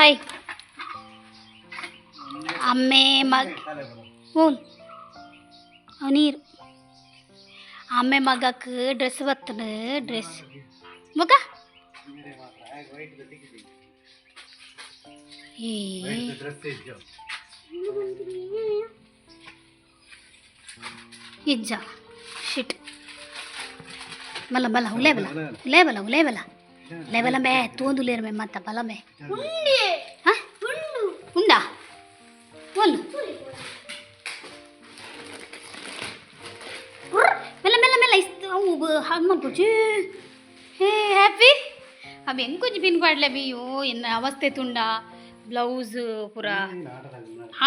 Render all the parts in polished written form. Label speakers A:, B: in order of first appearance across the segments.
A: Boy. ಅಮ್ಮೆ ಮಗ ಹ್ಞೂ ಅವು ನೀರು. ಅಮ್ಮೆ ಮಗಕ್ಕೆ ಡ್ರೆಸ್ ಬತ್ತನ ಡ್ರೆಸ್ ಮಗ. ಏ, ಇಜ್ಜ, ಶಿಟ್. ಮಲ್ಲ ಮಲ್ಲ ಉಲೇ ಬಲ, ಉಲೇ ಬಲ, ಉಲೇ ಬಲ, ಉಲೇ ಬಲ. ಮೇ ತೋಂದುಲೇರು ಮೇ ಮತ್ತ ಬಲ ಮೇ. ಹಾಂ, ಉಂಡಾ? ಒಲ್ಲು ಮೆಲ್ಲ ಮೆಲ್ಲ ಮೆಲ್ಲ ಇಸ್ತು. ಅವು ಹಂಗೆ ಮಲ್ಪೊಡ್ಚಿ. ಹೇ ಹ್ಯಾಪಿ, ಅವು ಎಂಕೊಂಚಿ ಪಿನ್ ಪಾಡ್ಲೆ ಬಿಯೋ. ಎನ್ನ ಅವಸ್ಥೆ ತುಂಡ ಬ್ಲೌಸ್ ಪೂರ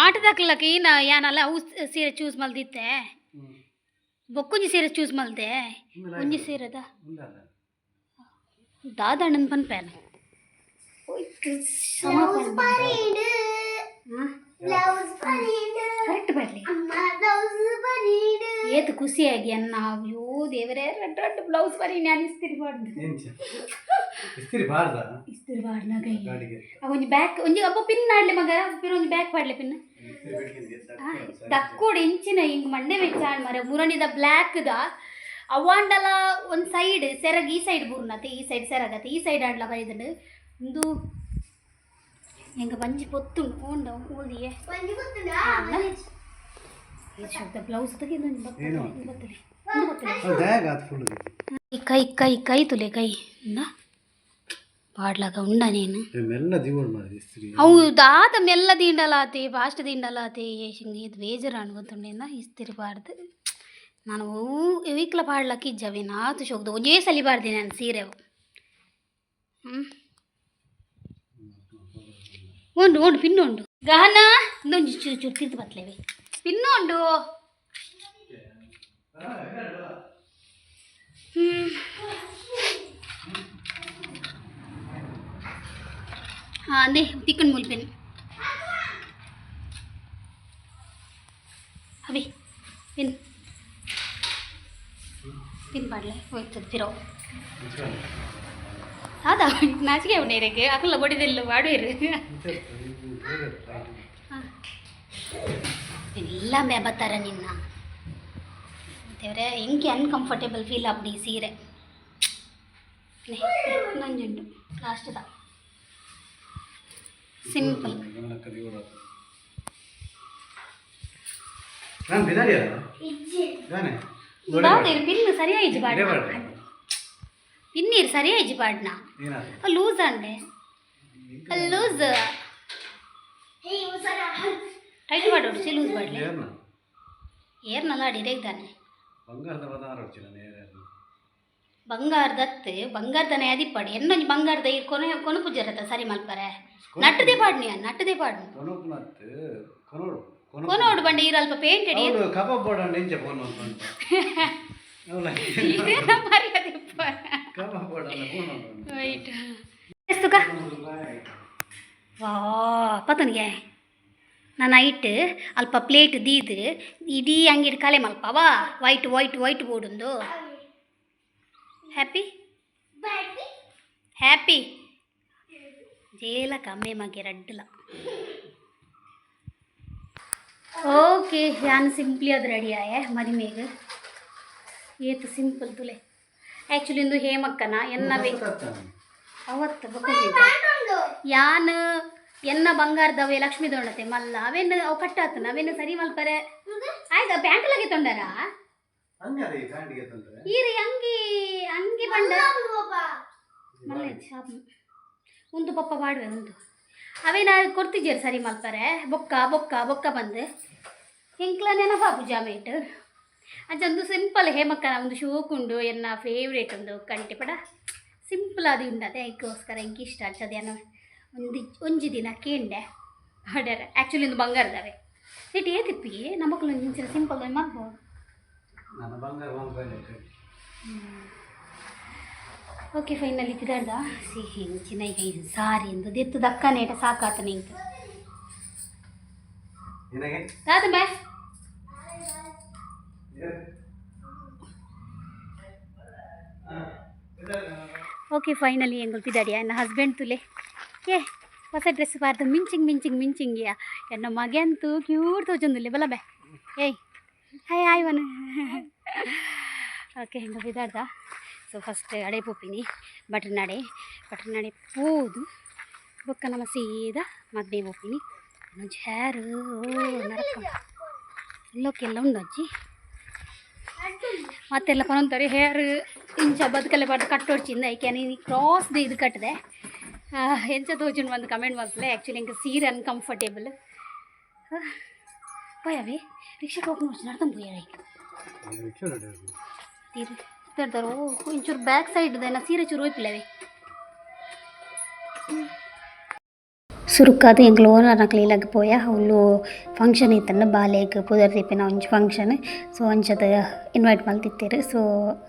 A: ಆಟದಕ್ಲಕ ಏನ ಯಾನಲ್ಲ. ಅವು ಸೀರೆ ಚೂಸ್ ಮಲ್ದಿತ್ತೆ, ಬೊಕ್ಕೊಂಜಿ ಸೀರೆ ಚೂಸ್ ಮಲ್ದೆ, ಒಂಜಿ ಸೀರೆದ ದಾದಣ್ಣನ ಪನ್ಪೇನ.
B: ಬ್ಲೌಸ್ ಬರೀಡು, ಬ್ಲೌಸ್ ಬರೀಡು.
A: ಕರೆಕ್ಟ್ ಬರ್ಲಿ.
B: ಅಮ್ಮ, ಬ್ಲೌಸ್ ಬರೀಡು.
A: ಏತು ಖುಷಿಯಾಗಿ ಅನ್ನ. ಅಯ್ಯೋ ದೇವರೇ, ರೆಡ್ ರೆಡ್ ಬ್ಲೌಸ್ ಬರೀ. ನಾನು ಇಸ್ತಿರಿ ಬಾರ್ದು.
C: ಇಸ್ತಿರಿ ಬಾರ್ದ.
A: ಇಸ್ತಿರಿ ಬಾರ್ನಾಗ
C: ಗಾಡಿಗೆ.
A: ಒಂಜಿ ಬ್ಯಾಕ್, ಒಂಜಿ ಅಬ್ಬ ಪಿನ್ ಆಡ್ಲೆ ಮಗ. ಪಿರ್ ಒಂಜಿ ಬ್ಯಾಕ್ ಪಾಡ್ಲೆ ಪಿನ್. ದಕ್ಕೋಡು ಇಂಚಿನ ಹಿಂಗ್ ಮಂಡೆ ವೆಚ್ಚಾಣ್ ಮರೆ. ಮುರಣಿದ ಬ್ಲ್ಯಾಕ್ದ ಅವಾಂಡಲ ಒಂದು ಸೈಡ್ ಸೆರಗ್ ಈ ಸೈಡ್ ಬೂರ್ನತೆ, ಈ ಸೈಡ್ ಸೆರಗತೆ, ಈ ಸೈಡ್ ಆಡ್ಲ ಬೈದಂಡು. ಇಂದು ಎಂಗ ಬಂಜಿ ಪೊತ್ತುಂಡು ಓಂಡ ಓದಿಯೇ.
B: ಒಂಜಿ ಗೊತ್ತುಂಡಾ?
A: ಶಬ್ದ ಬ್ಲೌಸ್ ತೆಗೆದು ಬರ್ತದೆ.
C: ಏನು?
A: ಬರ್ತದೆ, ಬರ್ತದೆ.
C: ಬ್ಯಾಗ್ ಅದು ಫುಲ್.
A: ಈ ಕೈ ಕೈ ಕೈ ತುಲೆ ಕೈ ಇಂದ ಪಾಡ್ಲಾಗ ಉಂಡ ನೀನು.
C: ಮೆಲ್ಲ ದಿವೋಡ್ ಮಾಡಿದೆ ಇಸ್ತ್ರಿ.
A: ಅವು ದಾದ ಮೆಲ್ಲ ದಿಂಡಲಾತೆ, ಫಾಸ್ಟ್ ದಿಂಡಲಾತೆ. ಇದು ಬೇಜಾರು ಅನ್ಕೊಂತುಂಡೇನ ಇಸ್ತಿರಿ ಬಾರ್ದು. ನಾನು ವೀಕ್ಲ ಪಾಡ್ಲಕ್ಕ ಇಜ್ಜವೇನ ಆತು ಶೋಕ್ದು. ಒಂಜೇ ಸಲಿ ಬಾರ್ದೆ ನಾನು ಸೀರೆ. ಹ್ಞೂ, ಉಂಡು ಉಂಡು, ಪಿನ್ನು ಉಂಡು ಗಹನ. ಇನ್ನೊಂದು ಚೂರು ಚೂರು ತಿರ್ತು ಬತ್ಲೇವೆ. ಪಿನ್ನು ಉಂಡು. ಹ್ಞೂ, ಹಾಂ, ಅಂದೇ ತಿಕ್ಕಂಡು ಮೂಲ್ ಪಿನ್ ಅವಿ. ಪಿನ್ ಪಿನ್ ಪಾಡ್ಲೆ, ಹೋಯ್ತದ ಪಿರೋ. ಅದ ನಾಚಿಕೆ ಉಂಡು ಇರಕ್ಕೆ. ಅಕಲ್ಲ ಬಡಿದೆಲ್ಲ ವಾಡುವೆರು. ಎಲ್ಲ ಮೇ ಬತ್ತಾರ ನಿನ್ನ. ದೇವ್ರೆ, ಎಂಕೆ ಅನ್ಕಂಫರ್ಟೇಬಲ್ ಫೀಲ್ ಆಪುಂಡು ಈ ಸೀರೆ. ನಂಜುಂಡು ಲಾಸ್ಟ್ದ ಸಿಂಪಲ್.
C: ನಾನು ಬಿದಾಡಿ
B: ಇಜ್ಜಿ.
C: ದಾನೆ.
A: ಪಿನ್ ಸರಿಯಾಯಿಜಿ ಪಾಡ್ನ. ಪಿನ್ನೀರು ಸರಿಯಾಯಿಜಿ ಪಾಡ್ನ.
C: ಏನಾದ್ರು
A: ಲೂಸ್ ಅಂಡೆ, ಲೂಸ್.
B: ಹೇ ಉಸರ.
A: ಟೈಟ್ ಮಾಡೋಡು, ಲೂಸ್ ಮಾಡಲಿ.
C: ಏರ್ನ.
A: ಏರ್ನಲ್ಲ ಅಡಿರೇಗ್ದಾನೆ.
C: ಬಂಗಾರದ ಬದಾರ ಹೊಡ್ಚಿಲ್ಲ ನೇರ.
A: ಬಂಗಾರದತ್ತು, ಬಂಗಾರದನೆ ಅದಿಪ್ಪಾಡು. ಎನ್ನೊಂಜಿ ಬಂಗಾರದ ಈ ಕೊನೆ ಕೊನೆ ಪೂಜಾರತ್ತ ಸರಿ ಮಲ್ಪರೆ. ನಟ್ಟದೇ ಪಾಡ್ನಿ, ನಟ್ಟದೇ ಪಾಡ್ನಿ.
C: ಕೊನೊಪುನತ್ತು ಕೊನೋಡು.
A: ಕೊನೋಡು ಬಂಡೆ ಈರು ಅಲ್ಪ ಪೇಂಟ್ ಅಡಿ.
C: ಅವಳು ಕಬಾಬ್ ಬೋಡ ಇಂಚೆ ಫೋನ್ ಮಾಡ್ಕೊಂಡು ಅವಳ.
A: ಮರ್ಯಾದೆ.
C: ಕಬಾಬ್ ಬೋಡ ಫೋನ್ ಮಾಡ್ಕೊಂಡು.
A: ವೈಟ್ ಎಸ್ತುಕ ವಾ ಪತನಿಗೆ. ನಾನು ನೈಟ್ ಅಲ್ಪ ಪ್ಲೇಟ್ ದೀದ್ ಇಡೀ ಅಂಗಿಡ್ ಕಲೆ ಮಲ್ಪವಾ. ವೈಟ್ ವೈಟ್ ವೈಟ್ ಬೋರ್ಡುಂದು. ಹ್ಯಾಪಿ.
B: ಬಡ್ಡಿ.
A: ಹ್ಯಾಪಿ ಜೇಲ ಕಮ್ಮಿ ಮಗೆ ರಡ್ಡಲ. ಓಕೆ, ಯಾನ್ ಸಿಂಪ್ಲಿ ಅದು ರೆಡಿ ಆಯೆ ಮದಿಮೆಗ್. ಏತ್ ಸಿಂಪಲ್ ತುಲೆ. ಆ್ಯಕ್ಚುಲಿ ಇಂದು ಹೇಮಕ್ಕನ ಎನ್ನವೇ ಅವತ್ತು ಬೊಕ್ಕ
B: ಉಂಡು.
A: ಯಾನ್ ಎನ್ನ ಬಂಗಾರದವೆ ಲಕ್ಷ್ಮೀ ದೊಣ್ಣತೆ ಮಲ್ಲ. ಅವೇನು ಅವು ಕಟ್ಟಾತನ, ಅವೇನು ಸರಿ ಮಲ್ಪರೆ. ಆಯ್ತು, ಪ್ಯಾಂಟ್ ಲಗೆ ತೊಂಡಾರ.
C: ಹಂಗಾರೆ ಈ ಪ್ಯಾಂಟಿಗೆ ತಂದ್ರೆ.
A: ಈರಿ ಅಂಗಿ ಅಂಗಿ ಬಂಡ.
B: ಪಾಪ.
A: ಮಲ್ಲ ಶಾಪ್ ಉಂದು ಪಪ್ಪ ಪಾಡುವೆ ಉಂದು. ಅವೇನ ಕೊಡ್ತಿದ್ದೀರ ಸರಿ ಮಲ್ಪರೆ. ಬೊಕ್ಕ ಬೊಕ್ಕ ಬೊಕ್ಕ ಬಂದು ಎಂಕ್ಲ ನೆನಪಾಪು ಜಾಮೇಟ್. ಅಂಚ ಸಿಂಪಲ್ ಹೇಮಕ್ಕನ ಒಂದು ಶೋಕುಂಡು. ಎನ್ನ ಫೇವ್ರೇಟ್ ಒಂದು ಕಂಟಿ ಪಡ ಸಿಂಪಲ್ ಅದು ಉಂಡು. ಅದೇ ಅದಕ್ಕೋಸ್ಕರ ಎಂಕ್ ಇಷ್ಟ. ಅಂಚ ಅದೇನೋ ಒಂದು ಒಂಜಿ ದಿನ ಕೇಂಡೆ ಆರ್ಡರ್. ಆ್ಯಕ್ಚುಲಿ ಒಂದು ಬಂಗಾರದವೆ ಇಟ್ಟು ಏತಿಪ್ಪಿ ನಮಕ್ಲು ಇಂಚಿನ ಸಿಂಪಲ್ ಮಲ್ಬೋದು.
C: ನನ್ನ ಬಂಗಾರ ಒಂದು.
A: ಓಕೆ, ಫೈನಲಿ ಪಿದಾಡ್ದ. ಸಿಹಿ ಇಂಚಿನ ಈಗ ಸಾರಿ ಎಂದು ದೆತ್ತು ದಕ್ಕನೇಟ ಸಾಕಾತನ ಇಂಕ.
C: ನಿನಗೆ
A: ದಾದ ಬಾ. ಓಕೆ, ಫೈನಲಿ ಎಂಗುಲ್ ಪಿದಾಡಿಯ. ನನ್ನ ಹಸ್ಬೆಂಡ್ ತುಲೆ. ಏ ಹೊಸ ಡ್ರೆಸ್ ಪಾರ್ದು ಮಿಂಚಿಂಗ್ ಮಿಂಚಿಂಗ್ ಮಿಂಚಿಂಗಿಯ. ಎನ್ನ ಮಗೆ ಅಂತೂ ಕ್ಯೂಟ್ ತೋಜೊಂದುಲ್ಲೆ. ಬಲ ಬೇ. ಏಯ್, ಹಾಯ್ ಹಾಯ್ ವನ. ಓಕೆ, ಹಿಂಗೆ ಬಿದಾಡ್ದ. ಸೊ ಫಸ್ಟ್ ಅಡೆ ಪೋಪಿನಿ ಬಟರ್ನಾಡೆ. ಬಟರ್ನಾಡೆ ಪೋದು ಬೊಕ್ಕ ನಮ್ಮ ಸೀದಾ ಮದ್ಮೆ ಪೋಪಿನಿ. ಒಂಜಿ ಹೇರ್ ನರಕ ಇಲ್ಲೋಕೆಲ್ಲ ಉಂಡು ಅಜ್ಜಿ. ಮತ್ತೆಲ್ಲ ಪನೊಂತಾರೆ ಹೇರ್ ಇಂಚ ಬದುಕಲೆ ಬಾರ್ದು ಕಟ್ಟೊಡ್ಚಿಂದ. ಐಕೆ ನೀನು ಕ್ರಾಸ್ ಇದು ಕಟ್ಟಿದೆ, ಎಂಚ ತೋಜುಂಡು ಒಂದು ಕಮೆಂಟ್ ಮಲ್ಪಲೆ. ಆ್ಯಕ್ಚುಲಿ ಎಂಕ್ ಸೀರೆ ಅನ್ಕಂಫರ್ಟೇಬಲ್. ಪೋಯವೇ, ರಿಕ್ಷಾ ಹೋಗಿ ನೋಡ್ಸಿ ನಡ್ಕೊಂಡು ಪೋಯವೇ. ತೀರು ತರ್ತಾರ. ಓ, ಒಂಚೂರು ಬ್ಯಾಕ್ ಸೈಡ್ ದೇನ ಸೀರೆ ಚೂರು ಹೋಯ್ಪಿಲ್ಲವೇ. ಸುರುಕಾದ್ ಎಂಕ್ಲು ಓನರ್ನಕ್ಲು ಇಲ್ಲಗ್ ಪೋಯ. ಅವ್ಲು ಫಂಕ್ಷನ್ ಇತ್ತಂಡ, ಬಾಲೆಗ್ ಪುದರ್ ದೀಪಿನ ಒಂಜಿ ಫಂಕ್ಷನ್. ಸೊ ಅಂಚದ ಇನ್ವೈಟ್ ಮಲ್ತಿತ್ತೆರ್. ಸೊ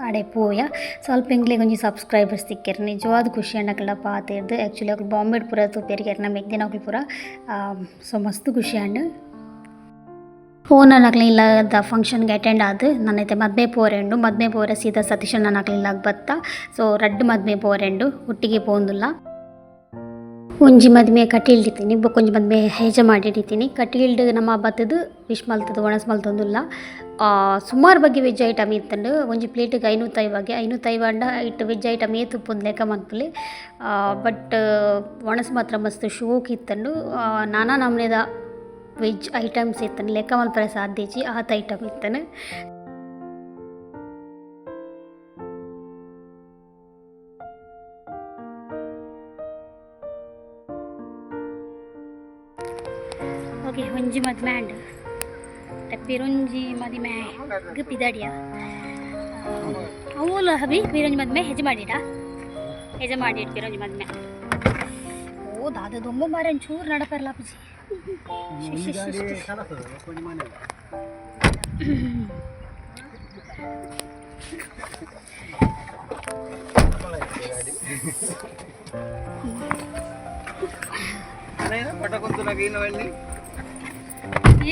A: ಅಡೆ ಪೋಯ. ಸೊ ಅಲ್ಪ ಎಂಕ್ಲೆಗ್ ಒಂಜಿ ಸಬ್ಸ್ಕ್ರೈಬರ್ಸ್ ತಿಕ್ಕೆರ್. ನಿಜವಾದ್ ಖುಷಿ ಆಂಡ್ ಅಕಲ್ನ ಪಾತೆರ್ದ್. ಆ್ಯಕ್ಚುಲಿ ಅಕುಲು ಬಾಂಬೆಡ್ ಪೂರ ತೂಪೆರ್ ಎರ್ನ ಮೆಗ್ದಿನಕುಲು ಪೂರ. ಸೊ ಮಸ್ತ್ ಖುಷಿ ಆಂಡ್. ಓನರ್ನಕ್ಲೆ ಇಲ್ಲದ ಫಂಕ್ಷನ್ಗೆ ಅಟೆಂಡ್ ಆದ್ ನನ ಇತ್ತೆ ಮದ್ಮೆ ಪೋರೆಂಡು. ಮದ್ಮೆ ಪೋರೆ ಸೀದಾ ಸತೀಶಣ್ಣನಕ್ಲೆ ಇಲ್ಲಗ್ ಬತ್ತ. ಸೊ ರಡ್ಡ್ ಮದ್ಮೆ ಪೋರೆಂಡು, ಒಟ್ಟಿಗೆ ಪೋವೊಂದುಲ್ಲ. ಒಂಜಿ ಮದಿಮೆ ಕಟೀಲ್ಡ್ ಇತ್ತೀನಿ, ಬೊಕ್ಕೊಂಜಿ ಮದಿಮೆ ಹೆಜಮಾಡಿಡ್ ಇತ್ತೀನಿ. ಕಟೀಲ್ಡ್ ನಮ್ಮ ಬತ್ತುದು ವಿಶ್ ಮಲ್ತುದು ಒಣಸ್ ಮಲ್ತೊಂದುಲ್ಲ. ಸುಮಾರು ಬಗ್ಗೆ ವೆಜ್ ಐಟಮ್ ಇತ್ತುಂಡು. ಒಂಜಿ ಪ್ಲೇಟಿಗೆ 550ಗೆ. 550 ಆಂಡ ಇಟ್ಟು ವೆಜ್ ಐಟಮ್ ಏತ್ ಉಪ್ಪುಂದು ಲೆಕ್ಕ ಮನ್ಪುಲೆ. ಬಟ್ ಒಣಸ್ ಮಾತ್ರ ಮಸ್ತ್ ಶೋಕ್ ಇತ್ತುಂಡು. ನಾನಾ ನಮೂನೆದ ವೆಜ್ ಐಟಮ್ಸ್ ಇತ್ತುಂಡು. ಲೆಕ್ಕ ಮಲ್ಪರೆ ಸಾಧ್ಯ ಇಜ್ಜಿ, ಆತ್ ಐಟಮ್ ಇತ್ತುಂಡು. ಓಕೆ, ಒಂಜಿ ಮದ್ಮೆ ಆಂಡ್ ಪಿರೊಂಜಿ ಮದಿಮೆ ಪಿದಾಡಿಯ. ಅವುಲ ಹಬಿ ಪಿರೊಂಜಿ ಮದ್ಮೆ ಹೆಜಮಾಡಿಡ, ಹೆಜಮಾಡಿಡ್ ಪಿರೊಂಜಿ ಮದ್ಮೆ. ಓ ದಾದ ದೊಂಬ ಮಾರೆ, ಒಂಚೂರು ನಡಪರ್ಲ ಅಪ್ಪುಜಿ.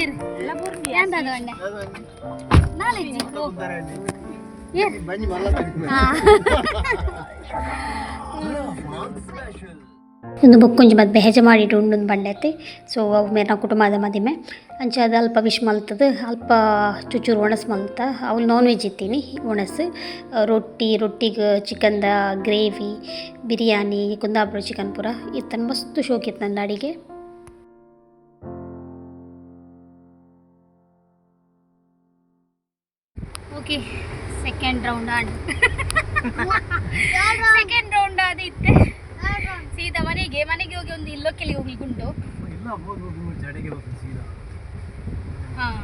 A: ಏರು ಎಂದಾದ ಅಣ್ಣೆ ನಾಲೆಜ್ಜಿ. ಓ ಏರು. ಉಂದು ಬೊಕ್ಕೊಂಜಿ ಮದ್ಮೆ ಹೆಜಮಾಡಿಡ್ ಉಂಡುಂದು ಪಂಡೈತೆ. ಸೊ ಅವು ಮೇರ್ನ ಕುಟುಂಬದ ಮದಿಮೆ. ಅಂಚ ಅದು ಅಲ್ಪ ವಿಶ್ ಮಲ್ತದು ಅಲ್ಪ ಚುಚೂರು ಒಣಸ್ ಮಲ್ತ. ಅವ್ಲು ನಾನ್ ವೆಜ್ ಇತ್ತೀನಿ ಒಣಸ್. ರೊಟ್ಟಿ, ರೊಟ್ಟಿಗೆ ಚಿಕನ್ದ ಗ್ರೇವಿ, ಬಿರಿಯಾನಿ, ಕುಂದಾಪುರ ಚಿಕನ್ ಪೂರ ಇತ್ತನ್. ಮಸ್ತ್ ಶೋಕ್ ಇತ್ತಂದು ಅಡಿಗೆ. ಓಕೆ, ಸೆಕೆಂಡ್ ರೌಂಡ್ ಆಂಡ್. ಸೆಕೆಂಡ್ ರೌಂಡ್ ಅದು ಇತ್ತೆ ಸೀದಾ ಮನೆಗೆ. ಮನೆಗೆ ಹೋಗಿ ಒಂದು ಇಲ್ಲೊಕ್ಕೆಲ್ಲಿ ಹೋಗ್ಲಿಕ್ಕುಂಟು.
C: ಇಲ್ಲ, ಹೋಗಿ ಅಡಿಗೆ ಹೋಗಿ ಸೀದಾ.
A: ಹಾಂ,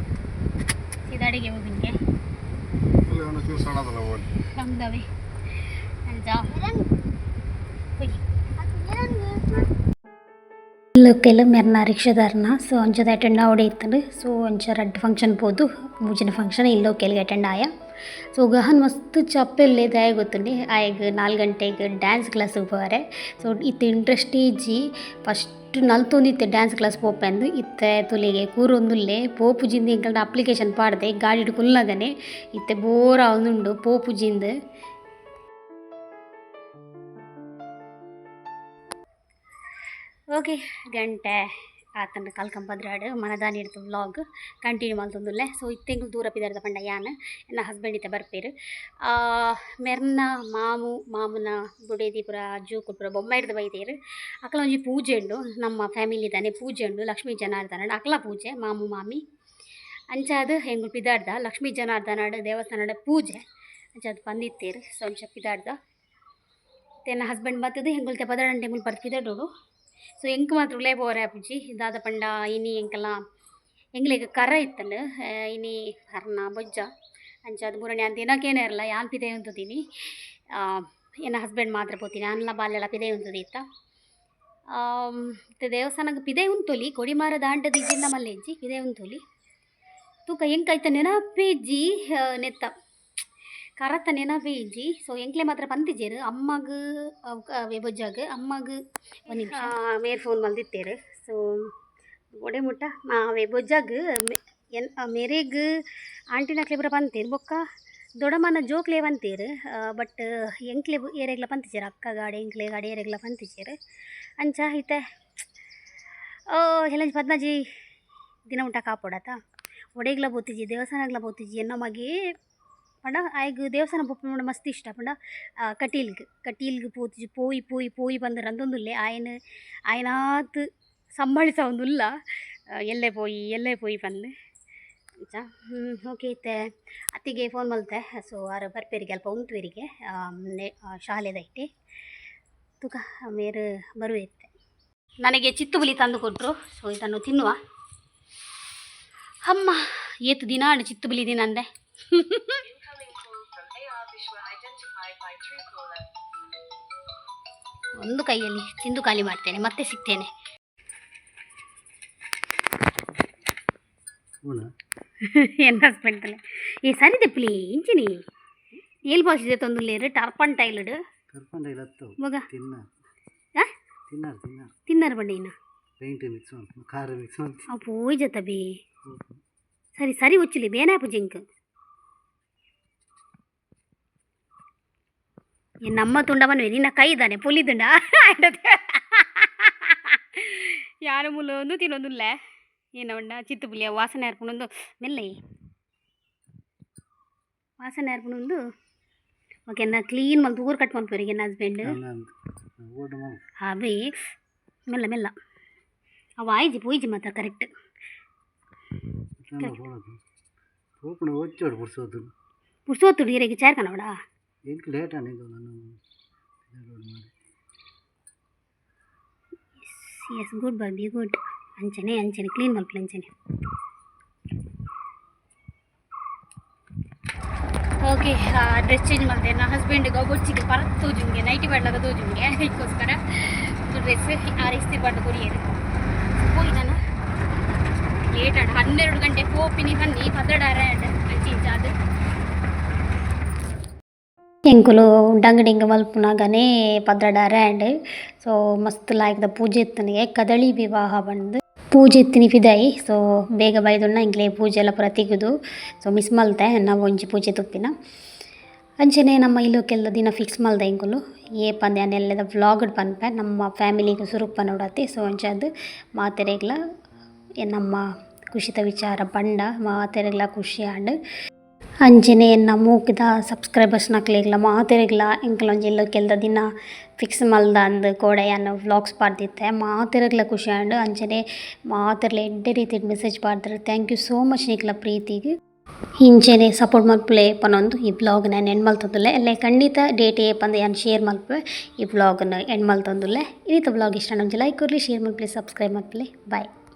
A: ಸೀದಾ ಅಡಿಗೆ ಹೋಗ್ಲಿಕ್ಕೆ. ನಮ್ದವೆ ಅಂಜ ಹೋಗಿ ಇಲ್ಲೊಕ್ಕೆಲ್ಲ ಮೆರ್ನ ರಿಕ್ಷಾದಾರನ. ಸೊ ಅಂಚದ ಅಟೆಂಡ್ ಆವಡೆ ಇತ್ತಂಡು. ಸೊ ಅಂಚ ರಡ್ಡ್ ಫಂಕ್ಷನ್ ಪೋದು ಮೂಜಿನ ಫಂಕ್ಷನ್ ಇಲ್ಲೊಕ್ಕೆಲ್ಗೆ ಅಟೆಂಡ್ ಆಯ. ಸೊ ಗಹನ್ ಮಸ್ತ್ ಚಪ್ಪೆಲ್ಲೆ ದಾಯ ಗೊತ್ತುಂಡೆ, ಆಯಗ್ 4 ಗಂಟೆಗೆ ಡ್ಯಾನ್ಸ್ ಕ್ಲಾಸಿಗೆ ಪೋರೆ. ಸೊ ಇತ್ತೆ ಇಂಟ್ರೆಸ್ಟ್ ಇಜ್ಜಿ. ಫಸ್ಟ್ ನಲ್ತೊಂದಿತ್ತೆ ಡ್ಯಾನ್ಸ್ ಕ್ಲಾಸ್ ಪೋಪೆಂದು. ಇತ್ತೆ ತುಲಿಗೆ ಕೂರೊಂದುಲ್ಲೆ. ಪೋಪುಜಿಂದು ಎಂಕಲ್ನ ಅಪ್ಲಿಕೇಶನ್ ಪಾಡ್ದೆ ಗಾಡಿಡ್ ಕುಲ್ಲಗನೆ. ಇತ್ತೆ ಬೋರ್ ಆವೊಂದುಂಡು ಪೋಪುಜಿಂದು. ಓಕೆ, ಗಂಟೆ ಆತನ ಕಲ್ಕಂಪದ್ರಾಡ್ ಮನದಾನಿ ಇಡ್ತು ವ್ಲಾಗ್ ಕಂಟಿನ್ಯೂ ಮಲ್ತೊಂದುಲ್ಲೆ. ಸೊ ಇತ್ತೆ ಎಂಕುಲು ದೂರ ಪಿದಾರ್ದ ಪಂಡ ಯಾನ್ ಎನ್ನ ಹಸ್ಬೆಂಡ್ ಇತ್ತೆ ಬರ್ಪೇರು. ಮೆರ್ನ ಮಾಮು, ಮಾಮುನ ಬುಡೇದಿ ಪೂರ ಜೋಕುಲು ಪೂರ ಬೊಂಬಾಯಿಡ್ದ್ ಬೈದೆರ್. ಅಕಲ ಒಂಜಿ ಪೂಜೆ ಉಂಡು, ನಮ್ಮ ಫ್ಯಾಮಿಲಿ ದಾನೆ ಪೂಜೆ ಉಂಡು. ಲಕ್ಷ್ಮೀ ಜನಾರ್ದನ ಅಕಲ ಪೂಜೆ, ಮಾಮು ಮಾಮಿ. ಅಂಚಾದ್ ಎಂಕುಲು ಪಿದಾಡ್ದ. ಲಕ್ಷ್ಮೀ ಜನಾರ್ದನಡ್ ದೇವಸ್ಥಾನಡ್ ಪೂಜೆ, ಅಂಚಾದ್ ಪಂದಿತ್ತೇರು. ಸೊ ಅಂಚ ಪಿದಾಡ್ದ. ಎನ್ನ ಹಸ್ಬೆಂಡ್ ಬತ್ತದು ಎಂಕುಲು 12 ಗಂಟೆ ಮುಲ್ಪ ಪಿದಾಡೋಡು. ಸೊ ಎಂಕ್ ಮಾತ್ರ ಉಲೇ ಪೋರೆ ಆಪುಜಿ. ದಾದ ಪಂಡ ಇನಿ ಎಂಕಲ ಎಂಕ್ಲೆಗ್ ಕರ ಇತ್ತಂಡ್ ಇನಿ ಹರ್ನ ಬೊಜ್ಜ. ಅಂಚಾದ್ ಮುರಣಿ ಯಾನ್ ದಿನಕೇನೆ ಇರಲ್ಲ, ಯಾನ್ ಪಿದಯಿ ಉಂತುದೀನಿ. ಎನ್ನ ಹಸ್ಬೆಂಡ್ ಮಾತ್ರ ಪೋತೀನಿ. ಯಾನ್ಲ ಬಾಲೆಲ ಪಿದಯಿ ಉಂತುದಿತ್ತ. ಇತ್ತೆ ದೇವಸ್ಥಾನಗ್ ಪಿದಯಿ ಉಂತೊಲಿ, ಕೊಡಿಮಾರ ದಾಂಟದ ಇಜ್ಜಿಂಡ ಮಲ್ಲೆಜ್ಜಿ ಪಿದಯಿ ಉಂತೊಲಿ. ತೂಕ ಎಂಕ್ ಐತ ನೆನಪೇ ಇಜ್ಜಿ, ನೆತ್ತ ಕರತ ನೆನಪೇ ಇಜ್ಜಿ. ಸೊ ಎಂಕ್ಲೆ ಮಾತ್ರ ಪಂತಿಜೆರ್ ಅಮ್ಮಗ್ ಬೊಜ್ಜಾಗ್ ಅಮ್ಮಗ್. ಒಂದು ನಿಮಿಷ, ಮೇರ್ ಫೋನ್ ಮಲ್ದಿತ್ತೇರು. ಸೊ ಒಡೆ ಮುಟ್ಟ ಅವೇ ಬೊಜ್ಜಾಗ್ ಎನ್ ಮೇರೆಗ್ ಆಂಟಿನಕ್ಲೆ ಪೂರ ಪಂತೇರು, ಬೊಕ್ಕ ದೊಡಮನ ಜೋಕ್ಲೆ ಪಂತೇರು. ಬಟ್ ಎಂಕ್ಲೆ ಏರೆಗ್ಲ ಪಂತಿಜೆರ್. ಅಕ್ಕ ಗಾಡಿ ಎಂಕ್ಲೆ ಗಾಡಿ ಏರೆಗ್ಲ ಪಂತಿಜೆರ್. ಅಂಚ ಇತ್ತೆ ಓ ಹೆಲಂಜ್ ಪದ್ನಾಜಿ ದಿನ ಉಂಟ ಕಾಪೊಡಾತ ಒಡೆಗ್ಲ ಪೋತಿಜಿ ದೇವಸ್ಥಾನಗ್ಲ ಪೋತಿಜಿ ಎನ್ನ ಮಗೆ ಪಂಡ ಆಯ್ಗ್ ದೇವಸ್ಥಾನ ಪೋಪುನ ಮಸ್ತ್ ಇಷ್ಟ ಪಂಡ ಕಟೀಲ್ಗ್ ಕಟೀಲ್ಗ್ ಪೋತಿಜಿ ಪೋಯಿ ಪೋಯಿ ಪೋಯಿ ಬಂದು ರಂದೊಂದುಲ್ಲೆ ಆಯನ ಆಯನಾತ್ ಸಂಬಾಳಿಸವೊಂದುಲ್ಲ ಎಲ್ಲೆ ಪೋಯಿ ಎಲ್ಲೆ ಪೋಯಿ ಪಂದ್ ಅಂಚ ಓಕೆ ಇತ್ತೆ ಅತ್ತಿಗೆ ಫೋನ್ ಮಲ್ತೆ. ಸೊ ಆರು ಬರ್ಪೇರಿಗೆ ಅಲ್ಪ ಉಂತುವೆರಿಗೆ ಶಾಲೆದ ಇಟ್ಟೆ ತುಕ ಮೇರು ಬರುವೆ ಇತ್ತೆ. ನನಗೆ ಚಿತ್ತುಬುಲಿ ತಂದು ಕೊಟ್ಟರು. ಸೊ ಇದನ್ನು ತಿನ್ನುವ. ಅಮ್ಮ ಏತು ದಿನ ಆಂಡ್ ಚಿತ್ತುಬುಲಿ ದಿನ ಅಂದೆ.
D: Incoming call from AR Vishwa identified by Truecaller.
A: ಒಂದು ಕೈಯಲ್ಲಿ ತಿಂದು ಖಾಲಿ ಮಾಡ್ತೇನೆ, ಮತ್ತೆ ಸಿಗ್ತೇನೆ.
C: ಹೂನಾ.
A: ಎನ್ನ ಹಸ್ಬೆಂಡ್ ತಲೆ ಈ ಸರಿದೆ ಪ್ಲೀ ಇಂಚಿನಿ ಏಲ್ ಬಾಸಿದೆ ತೊಂದುಲ್ಲೇರು ಟರ್ಪನ್ ಟೈಲ್ಡ್.
C: ಕರ್ಪಂಡ ಇಲ್ಲ.
A: ಮಗ.
C: ತಿನ್ನ.
A: ಆ?
C: ತಿನ್ನಾರು ತಿನ್ನಾರು.
A: ತಿನ್ನರ್ ಬಂಡಿನ.
C: ಪೇಂಟ್ ಮಿಕ್ಸ್ ಮಾಡ್ತೀನಿ, ಖಾರ ಮಿಕ್ಸ್ ಮಾಡ್ತೀನಿ.
A: ಅವು ಪೋಯ್ ಜತ ಬಿ. ಸರಿ ಸರಿ ಒಚ್ಚುಲಿ ಬೇನಾಪು ಜಿಂಕ್ ನಮ್ಮ ತುಂಡ ಬನ್ವೆ ನಿನ್ನ ಕೈ ಇದ್ದಾನೆ ಪುಲಿ ತುಂಡ. ಯಾರು ಮುಲ್ಲ ಒಂದು ತಿನ್ನೊಂದುಲ್ಲ ಏನ ಉಂಡ ಚಿತ್ತು ಪುಲಿಯ ವಾಸನೆ ಏರ್ಪುಣೊಂದು ಮೆಲ್ಲ ವಾಸನೆ ಏರ್ಪುಣೊಂದು. ಓಕೆ ನಾ ಕ್ಲೀನ್ ಮಲ್ತು ಊರು ಕಟ್ ಮಲ್ಪುವರಿಗೆ ಎನ್ನ ಹಸ್ಬೆಂಡ್.
C: ಓಡ್.
A: ಅವೇ ಮೆಲ್ಲ ಮೆಲ್ಲ ಅವು ಆಯ್ಜಿ ಪೋಯ್ಜಿ ಮಾತ್ರ ಕರೆಕ್ಟ್.
C: ಪೋಳದು ಪೋಪುಣ ಒಚ್ಚೋಡು ಪುಡ್ಸೋದು.
A: ಪುರ್ಸೋತುಡು ಇರೆಗೆ ಚಾರ್ ಕನವಡ.
C: ಎಂಕ್ ಲೇಟ್ ಆನೆ ನಾನು ಮಾಡಿ.
A: Yes, good Bobby, good. ಅಂಚನೆ ಅಂಚನೆ ಕ್ಲೀನ್ ಮಲ್ಪಲೆ ಅಂಚನೆ. ಓಕೆ, ಡ್ರೆಸ್ ಚೇಂಜ್ ಮಾಡಿದೆ. ನನ್ನ ಹಸ್ಬೆಂಡ್ಗೆ ಬೊಚ್ಚಿಗೆ ಪರತ್ ತೋಜುಂಗೆ ನೈಟಿ ಬಾಡ್ಲಾಗ ತೋಜುಂಗೆ ಅದಕ್ಕೋಸ್ಕರ ಡ್ರೆಸ್ ಆರ್ ಇಸ್ತಿ ಬಾಡ್ದು ಕೊರಿಯರು ಹೋಗಿ. ನಾನು ಲೇಟ್ ಆಡ 12 ಗಂಟೆ ಪೋಪಿನಿ ಬನ್ನಿ 12 ಅಂಚೆ ಇಂಚ ಅದು. ಎಂಕುಲು ಡಂಗ್ ಡಿಂಗ್ ಮಲ್ಪುನಗನೇ 12 ಆಂಡ್. ಸೊ ಮಸ್ತ್ ಲಾಯ್ಕದ ಪೂಜೆ ಇತ್ತನಿಗೆ ಕದಳಿ ವಿವಾಹ ಬಂದು ಪೂಜೆ ಇತ್ತಿನಿ ಫಿದಾಯಿ. ಸೊ ಬೇಗ ಬೈದುಣ್ಣ ಇಂಕ್ಲೆ ಪೂಜೆ ಎಲ್ಲ ಪೂರ ತಿಗುದು. ಸೊ ಮಿಸ್ ಮಲ್ತೆ ನಾವು ಒಂಜಿ ಪೂಜೆ ತುಪ್ಪಿನ. ಅಂಚನೆ ನಮ್ಮ ಇಲ್ಲೋಕೆಲ್ಲ ದಿನ ಫಿಕ್ಸ್ ಮಲ್ದ ಎಂಕುಲು ಏ ಪಂದೆ ಎಲ್ಲದ ವ್ಲಾಗ್ ಪನ್ಪೆ ನಮ್ಮ ಫ್ಯಾಮಿಲಿಗೆ ಸುರುಕ್ ಪನೋಡತ್ತೆ. ಸೊ ಅಂಚಾದ್ ಮಾತೆರೆಗ್ಲ ನಮ್ಮ ಖುಷಿತ ವಿಚಾರ ಪಂಡ ಮಾತೆರೆಗ್ಲ ಖುಷಿ ಆಂಡ್. ಅಂಚನೆ ಎನ್ನ ಮೂಕಿದ ಸಬ್ಸ್ಕ್ರೈಬರ್ಸ್ ನಕ್ಲೆಗ್ಲ ಮಾತೆರೆಗ್ಲ ಎಂಕುಲು ಇಲ್ಲೋಕೆಲ್ದ ದಿನ ಫಿಕ್ಸ್ ಮಲ್ದ ಅಂದ್ ಕೋಡೆ ಯಾನ್ ವ್ಲಾಗ್ಸ್ ಪಾಡ್ದಿತ್ತೆ ಮಾತೆರೆಗ್ಲ ಖುಷಿ ಆಂಡ್. ಅಂಚನೆ ಮಾತೆರ್ಲ ಎಡ್ಡೆ ರೀತಿಡ್ ಮೆಸೇಜ್ ಪಾಡ್ದೆರ್. Thank you so much ನಿಕ್ಲ ಪ್ರೀತಿಗ್. ಇಂಚನೆ ಸಪೋರ್ಟ್ ಮಲ್ಪುಲೆ ಪನೊಂದು ಈ ವ್ಲಾಗ್ನ ಎಂಡ್ ಮಲ್ತೊಂದುಲ್ಲೆ. ಎಲ್ಲೆ ಖಂಡಿತ ಡೇಟ್ ಏಪಂದ್ ಯಾನ್ ಶೇರ್ ಮಲ್ಪುವೆ. ಈ ವ್ಲಾಗ್ನ ಎಂಡ್ ಮಲ್ತೊಂದುಲ್ಲೆ. ಈ ರೀತಿ ವ್ಲಾಗ್ ಇಷ್ಟ ಒಂಜಿ ಲೈಕ್ ಕೊರ್ಲಿ, ಶೇರ್ ಮಲ್ಪುಲೆ, ಸಬ್ಸ್ಕ್ರೈಬ್ ಮಲ್ಪುಲೆ. ಬಾಯ್.